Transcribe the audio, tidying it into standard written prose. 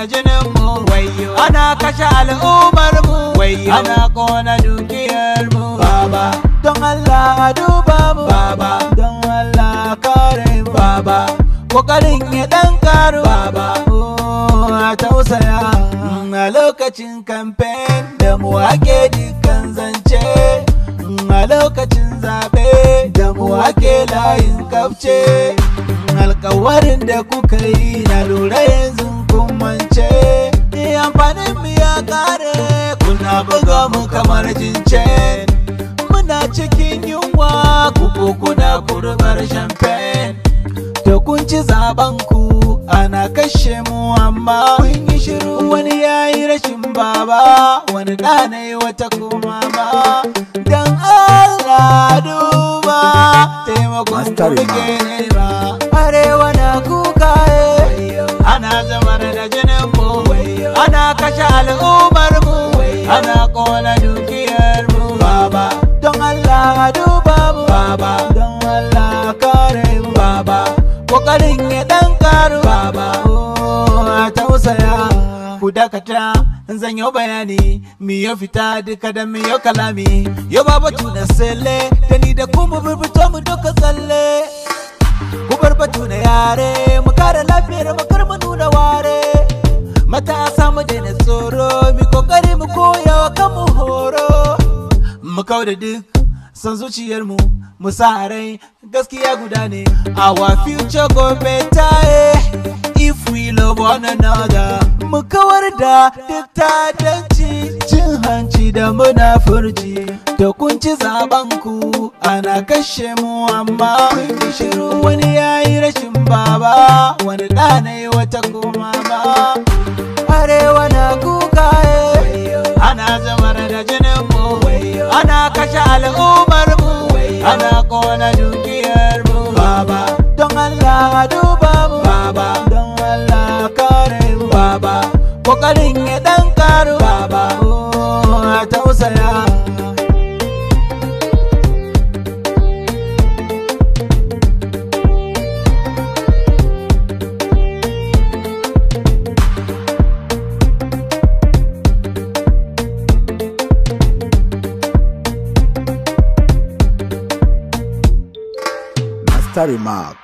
da jinin mu, ana kashe al'ummar mu, ana kona dukiyar mu. Baba, don Allah duba mu, baba, don Allah kare mu, baba, kokarin ya dan karu, baba, a tausaya. A lokacin kamfen da mu ake dukkan zance, a lokacin zabe da mu ake layin kafce. Alkawarin da kuka yi na lura yanzu kun mance, amfanin mu ya kare, kuna buga mu kamar jince. Muna cikin yunwa, kuku kuna kurbar champagne. To kun ci zaben ku, ana kashe mu amma kun yi shiru. Wani yayi rashin baba, wani ɗana yi wata kuma ba. Dan Allah duba taimakon ku muke nema. Arewa na kuka, ana zamar da jinin mu, ana kashe al'ummar mu, ana kona dukiyar mu. Baba, don Allah duba mu, baba, don Allah kare mu, baba, kokarin ya dan karu, baba, a tausaya. Ku dakata, zan yi bayani, mi yo fita duka da mi yo kalami. Yo baba tuna sele, da ni da ku mu birbito mu duka tsalle. Ku bar batu na yare, mu kare lafiyar mu kar mu nuna ware. Matasa mu daina tsoro, mi kokari mu koya wa kanmu horo. Mu kau da duk son zuciyar mu, mu sa rai gaskiya guda ne. Our future go better if we love one another. Mu kawar da duk ta'addanci, cin hanci da munafurci. Da kun ci zaben ku, ana kashe mu amma kun yi shiru. Wani yayi rashin baba, wani ɗana yi wata kuma ba. Arewa na kuka, ana zamar da jinin mu, ana kashe al'ummar mu, ana kona dukiyar mu. Baba, don Allah duba mu, baba, don Allah kare mu, baba, kokarin ya dan karu, baba, a tausaya. Master Remark.